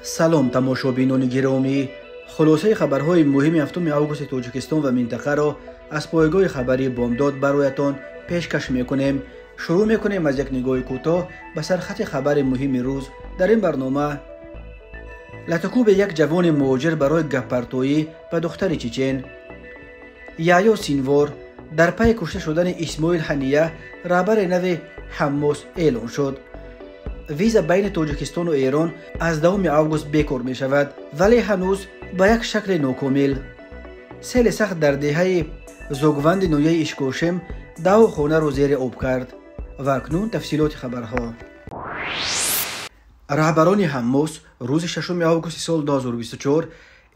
Салом, тамошобинони гиромӣ. Хулосаи хабарҳои муҳими 7 августи Тоҷикистон ва минтақаро аз пойгоҳи хабарии Бомдод бароятон пешкаш мекунем. Шурӯъ мекунем аз як нигоҳи кӯтоҳ ба сархати хабари муҳими рӯз. Дар ин барнома латукӯби як ҷавони муҳоҷир барои гаппартоӣ ба духтари чечен, Яҳё Синвор дар пайи кушта шудани Исмоил Ҳания раҳбари нави Ҳаммос эълон шуд. Виза байни Тоҷикистону Эрон аз 10 август бекор мешавад, вале ҳанӯз ба як шакли нокомил. Сели сахт дар деҳаи Зогванди ноҳияи Ишкошим даҳу хонаро зери об кард. Ва акнун тафсилоти хабарҳо. Раҳбарони Ҳаммос рӯзи 6 августи соли 2024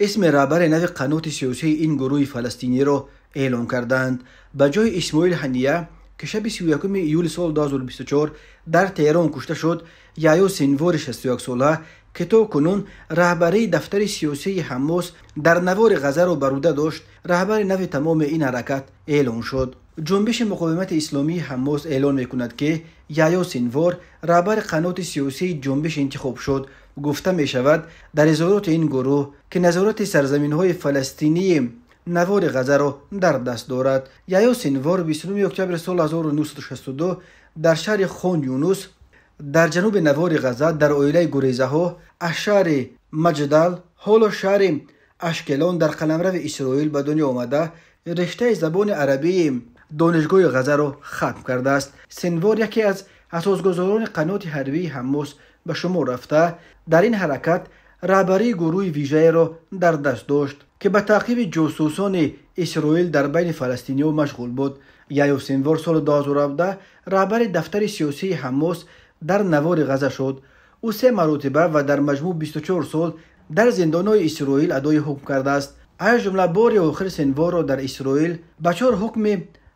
исми раҳбари нави қаноти сиёсии ин гурӯҳи фаластиниро эълон карданд. Ба ҷои Исмоил Ҳания, ки шаби 31 июли соли 2024 дар Теҳрон кушта шуд, Яҳё Синвори 61сола, ки то кунун раҳбарии дафтари сиёсии Ҳаммос дар навори Ғазаро бар уҳда дошт, раҳбари нави тамоми ин ҳаракат эълон шуд. Ҷунбиши муқовимати исломии Ҳаммос эълон мекунад, ки Яҳё Синвор раҳбари қаноти сиёсии ҷунбиш интихоб шуд. Гуфта мешавад, дар изҳороти ин гурӯҳ, ки назорати сарзаминҳои фаластинии навори Ғазаро дар даст дорад. Яҳё Синвор 29 октябри соли 1962 дар шаҳри Хон Юнус дар ҷануби навори Ғаза дар оилаи гурезаҳо аз шаҳри Маҷдал, ҳоло шаҳри Ашкелон дар қаламрави Исроил ба дунё омада, риштаи забони арабии донишгоҳи Ғазаро хатм кардааст. Синвор яке аз асосгузорони қаноти ҳарбии Ҳаммос ба шумор рафта, дар ин ҳаракат раҳбарии гурӯҳи вижаеро дар даст дошт, ки ба таъқиби ҷосусони Исроил дар байни фаластиниҳо машғул буд. Яҳё Синвор соли 2017 раҳбари дафтари сиёсии Ҳаммос дар навори Ғаза шуд. Ӯ се маротиба ва дар маҷмӯъ 24 сол дар зиндонҳои Исроил адои ҳукм кардааст. Аз ҷумла бори охир Синворро дар Исроил ба 4 ҳукми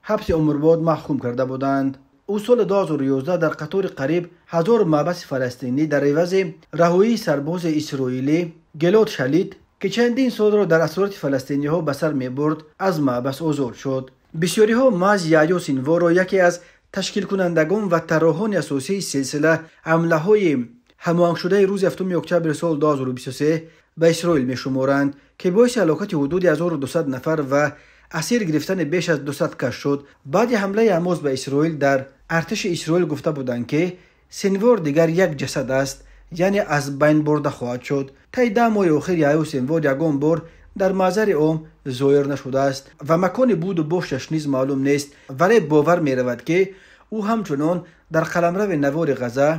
ҳабси умрбод маҳкум карда буданд. Ӯ соли 2011 дар қатори қариб 1000 маҳбаси фаластинӣ дар ивази раҳоии сарбози исроилӣ Гелод Шалит, ки чандин солро дар асорати фаластиниҳо ба сар мебурд, аз маҳбас озод шуд. Бисёриҳо маҳз Яҳё Синворро яке аз ташкилкунандагон ва тарроҳони асосии силсила ҳамлаҳои ҳамоҳангшудаи рӯзи 7 октябри соли 2023 ба Исроил мешуморанд, ки боиси ҳалокати ҳудуди 1200 нафар ва асир гирифтани беш аз 200 кас шуд. Баъди ҳамлаи Ҳаммос ба Исроил дар артиши Исроил гуфта буданд, ки Синвор дигар як ҷасад аст, яъне аз байн бурда хоҳад шуд. Таи 10 моҳи охир Яҳё Синвор ягон бор дар маъзари ом зоҳир нашудааст ва макони буду бошаш низ маълум нест, вале бовар меравад, ки ӯ ҳамчунон дар қаламрави навори Ғаза,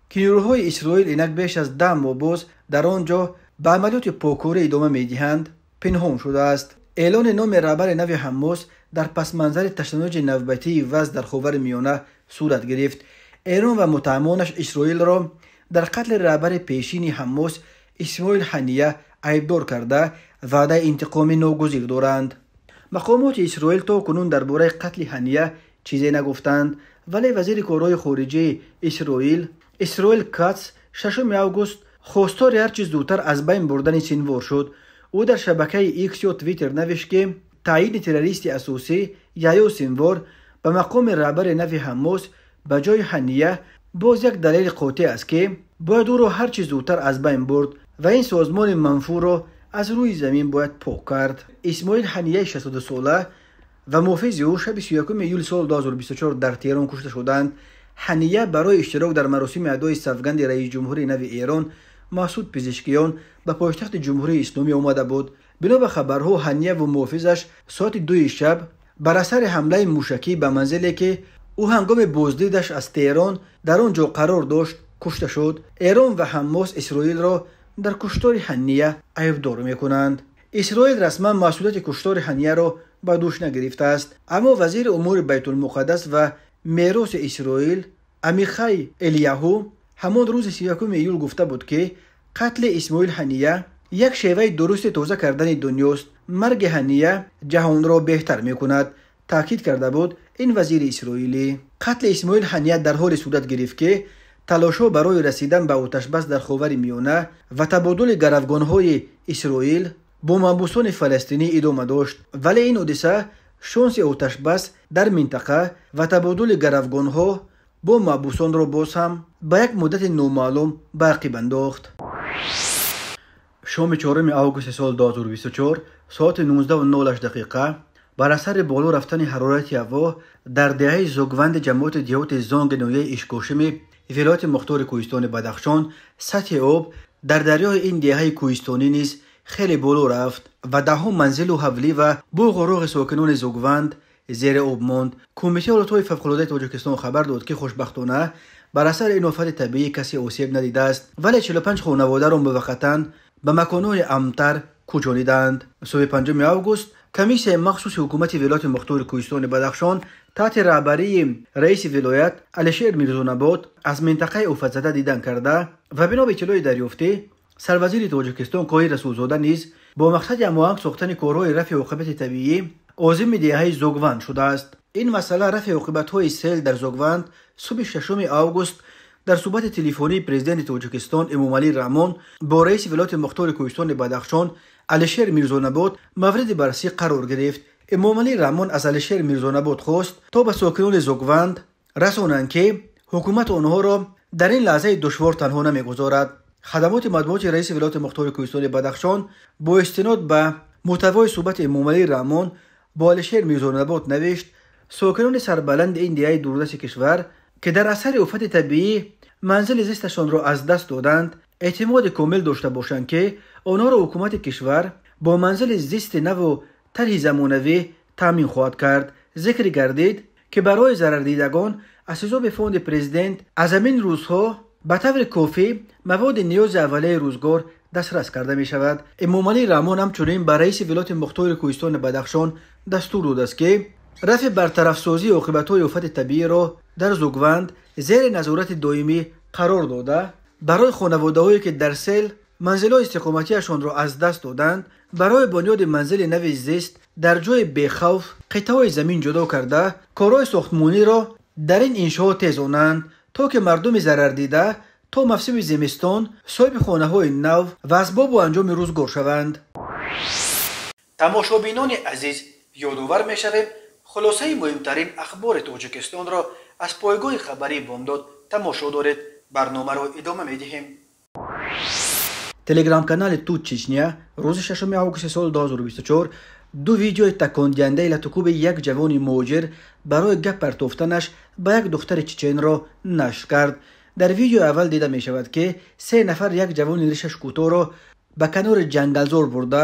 ки нерӯҳои Исроил инак беш аз 10 моҳ боз дар он ҷо ба амалиёти поккорӣ идома медиҳанд, пинҳон шудааст. Эълони номи раҳбари нави Ҳаммос дар пасманзари ташаннуҷи навбатии вазъ дар Ховари Миёна сурат гирифт. Эрон ва муттаҳамонаш Исроилро дар қатли раҳбари пешини Ҳаммос Исмоил Ҳания айбдор карда, ваъдаи интиқоми ногузир доранд. Мақомоти Исроил то кунун дар бораи қатли Ҳания чизе нагуфтанд, вале вазири корҳои хориҷии Исроил Исроил Кац 6 август хостори ҳар чиз зудтар аз байн бурдани Синвор шуд. Ӯ дар шабакаи X ё Твиттер навишт, ки таъйини террористи асосӣ Яҳё Синвор ба мақоми раҳбари нави Ҳаммос ба ҷои Ҳания боз як далели қотеъ аст, ки бояд ӯро ҳар чиз зудтар аз байн бурд ва ин созмони манфурро аз рӯи замин бояд пок кард. Исмоил Ҳанияи 62сола ва муҳофизи ӯ шаби 31 июли соли 2024 дар Теҳрон кушта шуданд. Ҳания барои иштирок дар маросими адои савганди раисҷумҳури нави Эрон Масуд Пизишкиён ба пойтахти Ҷумҳурии Исломӣ омада буд. Бино ба хабарҳо, Ҳания ва муҳофизаш соати 2 шаб бар асари ҳамлаи мушакӣ ба манзиле, ки ӯ ҳангоми боздидаш аз Теҳрон дар он ҷо қарор дошт, кушта шуд. Эрон ва Ҳаммос Исроилро дар куштори Ҳания айбдор мекунанд. Исроил расман масъулияти куштори Ҳанияро ба дӯш нагирифтааст, аммо вазири умури Байтулмуқаддас ва мероси Исроил Амихай Элияҳу ҳамон рӯзи 31 июл гуфта буд, ки қатли Исмоил Ҳания як шеваи дурусти тоза кардани дунёст. Марги Ҳания ҷаҳонро беҳтар мекунад, таъкид карда буд ин вазири исроилӣ. Қатли Исмоил Ҳания дар ҳоле сурат гирифт, ки талошҳо барои расидан ба оташбас дар Ховари Миёна ва табодули гаравгонҳои Исроил бо маҳбусони фаластинӣ идома дошт, вале ин ҳодиса шонси оташбас дар минтақа ва табодули гаравгонҳо бо маҳбусонро боз ҳам ба як муддати номаълум ба ақиб андохт. Шоми 4 августи соли 2024 соати 19:08 бар асари боло рафтани ҳарорати ҳаво дар деҳаи Зугванди ҷамоати деҳоти Зонги ноҳияи Ишкошими вилояти мухтори кӯҳистони Бадахшон сатҳи об дар дарёи ин деҳаи кӯҳистонӣ низ хеле боло рафт ва даҳҳо манзилу ҳавлӣ ва боғу роғи сокинони Зугванд зери об монд. Кумитаи ҳолатҳои фавқулодаи Тоҷикистон хабар дод, ки хушбахтона бар асари ин офати табиӣ касе осеб надидааст, вале 45 хонаводаро муваққатан ба маконҳои амнтар кӯчонидаанд. Субҳи 5 август комиссияи махсуси ҳукумати вилояти мухтори кӯҳистони Бадахшон таҳти раҳбарии раиси вилоят Алишер Мирзонабод аз минтақаи офатзада дидан карда ва бино ба иттилои дарёфтӣ сарвазири Тоҷикистон Қоҳир Расулзода низ бо мақсади ҳамоҳанг сохтани корҳои рафъи оқибати табиӣ озими деҳаи Зугванд шудааст. Ин масъала рафъи оқибатҳои сел дар Зугванд субҳи 6 август дар суҳбати телефонии президенти Тоҷикистон Эмомалӣ Раҳмон бо раиси вилояти мухтори кӯҳистони Бадахшон Алишер Мирзонабод мавриди баррасӣ қарор гирифт. Эмомалӣ Раҳмон аз Алишер Мирзонабод хост, то ба сокинони Зугванд расонанд, ки ҳукумат онҳоро дар ин лаҳзаи душвор танҳо намегузорад. Хадамоти матбуоти раиси вилояти мухтори кӯҳистони Бадахшон бо истинод ба муҳтавои суҳбати Эмомалӣ Раҳмон бо Алишер Мирзонабод навишт: сокинони сарбаланди ин деҳаи дурдасти кишвар, ки дар асари офати табиӣ манзили зисташонро аз даст доданд, эътимоди комил дошта бошанд, ки онҳоро ҳукумати кишвар бо манзили зисти наву тарҳи замонавӣ таъмин хоҳад кард. Зикр гардид, ки барои зарардидагон аз ҳисоби фонди президент аз ҳамин рӯзҳо ба таври кофӣ маводи ниёзи аввалияи рӯзгор дастрас карда мешавад. Эмомалӣ Раҳмон ҳамчунин ба раиси вилояти мухтори кӯҳистони Бадахшон дастур додааст, ки рафъи бартарафсозии оқибатҳои офати табииро дар Зугванд зери назорати доимӣ қарор дода, барои хонаводаҳое, ки дар сел манзилҳои истиқоматиашонро аз даст доданд, барои бунёди манзили нави зист дар ҷои бехавф қитъаҳои замин ҷудо карда, корҳои сохтмониро дар ин иншоот тезонанд, то ки мардуми зарардида то мавсими зимистон соҳиби хонаҳои нав ва асбобу анҷоми рӯзгор шаванд. Тамошобинони азиз, ёдовар мешавем, хулосаи муҳимтарин ахбори Тоҷикистонро аз пойгоҳи хабарии Бомдод тамошо доред. Барномаро идома медиҳем. Телеграм-канали Тут Чечня рӯзи 6 августи соли 2024 ду видеои такондиҳандаи латукӯби як ҷавони муҳоҷир барои гап партофтанаш ба як духтари чеченро нашр кард. Дар видеои аввал дида мешавад, ки се нафар як ҷавони ришаш кӯтоҳро ба канори ҷангалзор бурда,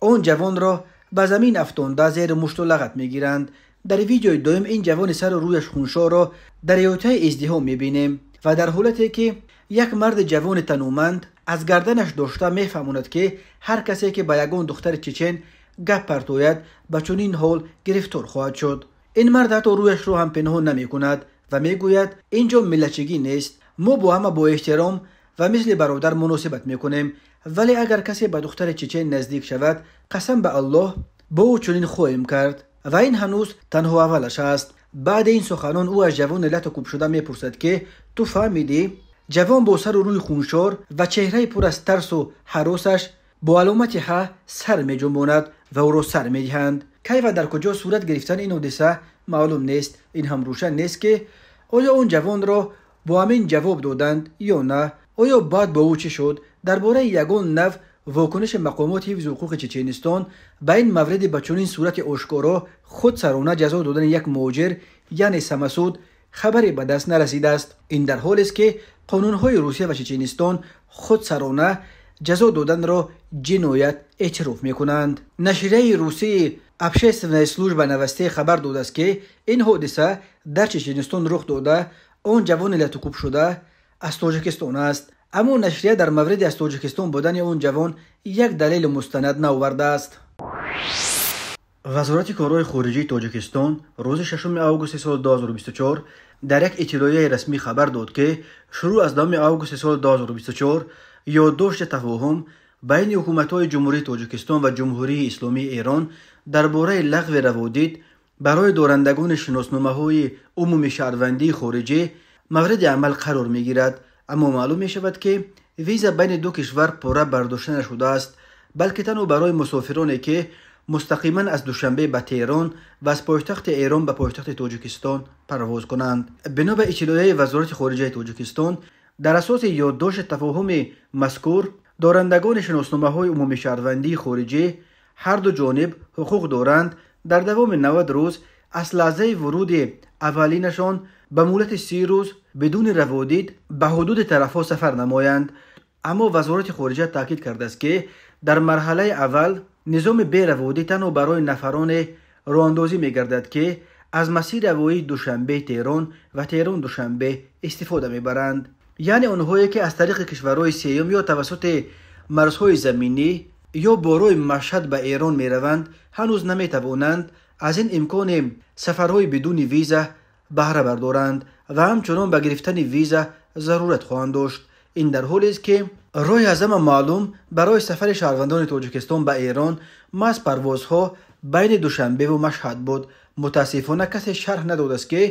он ҷавонро ба замин афтонда зери мушту лағат мегиранд. Дар видеои дуюм ин ҷавони сару рӯяш хуншорро дар иҳотаи издиҳом мебинем ва дар ҳолате ки як марди ҷавони тануманд аз гарданаш дошта мефаҳмонад, ки ҳар касе ки ба ягон духтари чечен гап партояд, ба чунин ҳол гирифтор хоҳад шуд. Ин мард ҳатто рӯяшро ҳам пинҳон намекунад ва мегӯяд: ин ҷо миллатчигӣ нест, мо бо ҳама бо эҳтиром ва мисли бародар муносибат мекунем, вале агар касе ба духтари чечен наздик шавад, қасам ба Аллоҳ, бо ӯ чунин хоҳем кард. Ва ин ҳанӯз танҳо аввалаш аст. Баъди ин суханон ӯ аз ҷавони лату кӯбшуда мепурсад, ки ту фаҳмидӣ? Ҷавон бо сару рӯи хуншор ва чеҳраи пур аз тарсу ҳаросаш бо аломати ҳа сар меҷунбонад ва ӯро сар медиҳанд. Кай ва дар куҷо сурат гирифтани ин ҳодиса маълум нест. Ин ҳам рӯшан нест, ки оё он ҷавонро бо ҳамин ҷавоб доданд ё на, оё баъд бо ӯ чӣ шуд. Дар бораи ягон нав вокуниши мақомоти ҳифзи ҳуқуқи Чеченистон ба ин мавриди ба чунин сурати ошкоро худсарона ҷазо додани як муҳоҷир, яъне самасуд, хабаре ба даст нарасидааст. Ин дар ҳолест, ки қонунҳои Русия ва Чеченистон худсарона ҷазо доданро ҷиноят эътироф мекунанд. Нашрияи русии Общественная служба новостей хабар додааст, ки ин ҳодиса дар Чеченистон рух дода, он ҷавони латукӯбшуда аз Тоҷикистон аст. Аммо нашрия дар мавриди аз Тоҷикистон будани он ҷавон як далели мустанад наовардааст. Вазорати корҳои хориҷии Тоҷикистон рӯзи 6 августи соли 2024 дар як иттилоияи расмӣ хабар дод, ки шурӯъ аз 10 августи соли 2024 ёддошти тафоҳум байни ҳукуматҳои Ҷумҳурии Тоҷикистон ва Ҷумҳурии Исломии Эрон дар бораи лағви раводид барои дорандагони шиносномаҳои умумишаҳрвандии хориҷӣ мавриди амал қарор мегирад. Аммо маълум мешавад, ки виза байни ду кишвар пурра бардошта нашудааст, балки танҳо барои мусофироне, ки мустақиман аз Душанбе ба Теҳрон ва аз пойтахти Эрон ба пойтахти Тоҷикистон парвоз кунанд. Бино ба иттилоияи Вазорати хориҷаи Тоҷикистон, дар асоси ёддошти тафоҳуми мазкур Дорандагони шиносномаҳои умумишаҳрвандии хориҷӣ ҳар ду ҷониб ҳуқуқ доранд дар давоми 90 рӯз аз лаҳзаи вуруди аввалинашон ба муҳлати 30 рӯз бидуни раводид ба ҳудуди тарафҳо сафар намоянд. Аммо Вазорати хориҷа таъкид кардааст, ки дар марҳалаи аввал низоми бераводид танҳо барои нафароне роҳандозӣ мегардад, ки аз масири ҳавоии Душанбе-Теҳрон ва Теҳрон-Душанбе истифода мебаранд. Яъне онҳое, ки аз тариқи кишварҳои сеюм ё тавассути марзҳои заминӣ ё бо роҳи Машҳад ба Эрон мераванд, ҳанӯз наметавонанд аз ин имкони сафарҳои бидуни виза баҳра бардоранд ва ҳамчунон ба гирифтани виза зарурат хоҳанд дошт. Ин дар ҳолест, ки роҳи аз ҳама маълум барои сафари шаҳрвандони Тоҷикистон ба Эрон маҳз парвозҳо байни Душанбеву Машҳад буд. Мутаассифона касе шарҳ надодааст, ки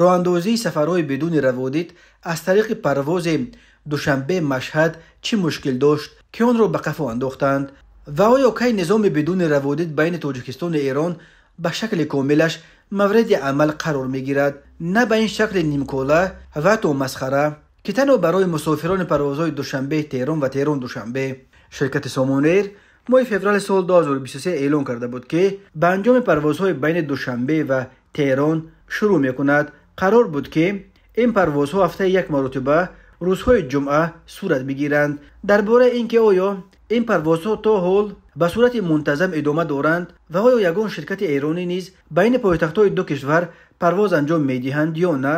роҳандозии сафарҳои бидуни раводид аз тариқи парвози Душанбе-Машҳад чӣ мушкил дошт, ки онро ба қафо андохтанд, ва оё кай низоми бидуни раводид байни Тоҷикистону Эрон ба шакли комилаш мавриди амал қарор мегирад, на ба ин шакли нимкола ва ҳатто масхара, ки танҳо барои мусофирони парвозҳои Душанбе-Теҳрон ва Теҳрон-Душанбе. Ширкати Сомон Эйр моҳи феврали соли 2023 эълон карда буд, ки ба анҷоми парвозҳои байни Душанбе ва Теҳрон шурӯъ мекунад. Қарор буд, ки ин парвозҳо ҳафтаи як маротиба рӯзҳои ҷумъа сурат бигиранд. Дар бораи ин ки оё ин парвозҳо то ҳол ба сурати мунтазам идома доранд ва оё ягон ширкати эронӣ низ байни пойтахтҳои ду кишвар парвоз анҷом медиҳанд ё на,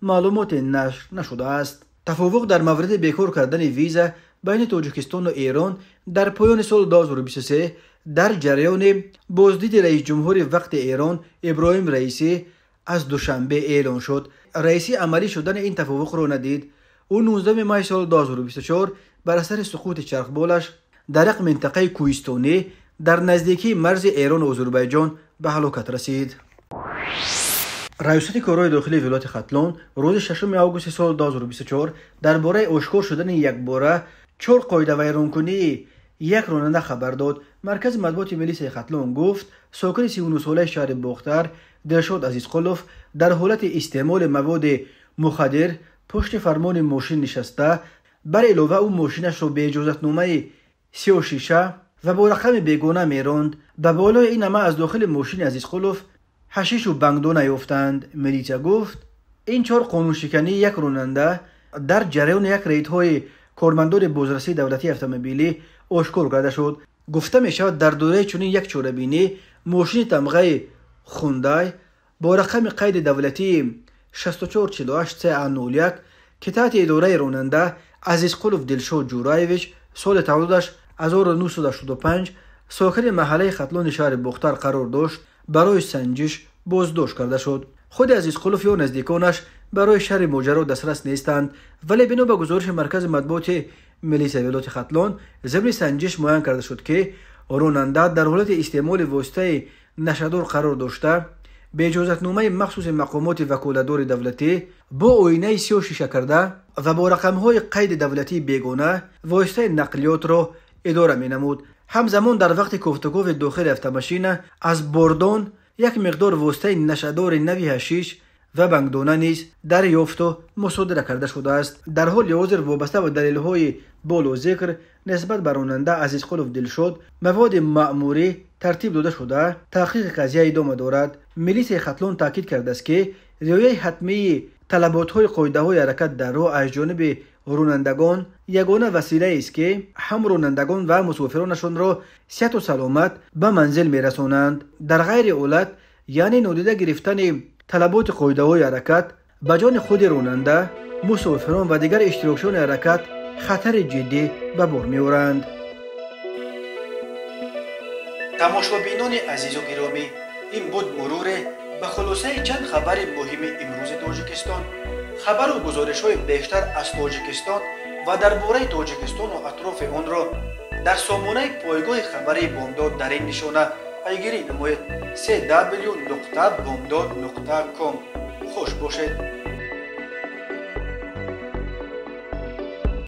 маълумоте нашр нашудааст. Тафовуқ дар мавриди бекор кардани виза байни Тоҷикистону Эрон дар поёни соли 2023 дар ҷараёни боздиди раисҷумҳури вақти Эрон Иброҳим Раисӣ аз Душанбе эълон шуд. Раисӣ амалӣ шудани ин тафовуқро надид. Ӯ 19 май соли 2024 бар асари суқути чархболаш дар як минтақаи кӯҳистонӣ дар наздикии марзи Эрону Озарбойҷон ба ҳалокат расид. Раёсати корҳои дохилии вилояти Хатлон рӯзи 6 августи соли 2024 дар бораи ошкор шудани якбора 4 қоидавайронкунии як ронанда хабар дод. Маркази матбуоти милисияи Хатлон гуфт, сокини 39-солаи шаҳри Бохтар Дилшод Азизқулов дар ҳолати истеъмоли маводи мухаддир пушти фармони мошин нишаста, бар илова ӯ мошинашро беиҷозатномаи сиёҳшиша ва бо рақами бегона меронд. Ба болои ин ҳама аз дохили мошини Азизқулов ҳашишу бангдона ёфтанд. Милитсия гуфт, ин 4 қонуншикании як ронанда дар ҷараёни як рейдҳои кормандони бозрасии давлатии автомобилӣ ошкор карда шуд. Гуфта мешавад, дар доираи чунин як чорабинӣ мошини тамғаи Хундай бо рақами қайди давлатии 6448 CA01, ки таҳти идораи ронанда Азизқулов Дилшод Ҷураевич, соли таваллудаш 1985, сокини маҳаллаи Хатлони шаҳри Бохтар қарор дошт, барои санҷиш боздошт карда шуд. Худи Азизқулов ё наздиконаш барои шарҳи моҷаро дастрас нестанд, вале бино ба гузориши маркази матбуоти милисияи вилояти Хатлон зимни санҷиш муайян карда шуд, ки ронанда дар ҳолати истеъмоли воситаи нашадор қарор дошта, беиҷозатномаи махсуси мақомоти ваколатдори давлатӣ бо оинаи сиёҳ шиша карда ва бо рақамҳои қайди давлатии бегона воситаи нақлиётро идора менамуд. Ҳамзамон дар вақти кофтукови дохили автомашина аз бордон як миқдор воситаи нашадори нави ҳашиш ва бангдона низ дарёфту мусодира карда шудааст. Дар ҳоли ҳозир вобаста ба далелҳои боло зикр нисбат ба ронанда Азизқулов Дилшод маводи маъмурӣ тартиб дода шуда, таҳқиқи қазия идома дорад. Милисияи Хатлон таъкид кардааст, ки риояи ҳатмии талаботҳои қоидаҳои ҳаракат дар роҳ аз ҷониби ронандагон ягона василаест, ки ҳам ронандагон ва мусофиронашонро сиҳату саломат ба манзил мерасонанд. Дар ғайри ҳолат, яъне нодида гирифтани талаботи қоидаҳои ҳаракат, ба ҷони худи ронанда, мусофирон ва дигар иштирокчиёни ҳаракат хатари ҷиддӣ ба бор меоранд. Тамошобинони азизу гиромӣ, ин буд муруре ба хулосаи чанд хабари муҳими имрӯзи Тоҷикистон. Хабару гузоришҳои бештар аз Тоҷикистон ва дар бораи Тоҷикистону атрофи онро дар сомонаи пойгоҳи хабарии Бомдод дар ин нишона пайгирӣ намоед: cw.bomdod.com. Хуш бошед.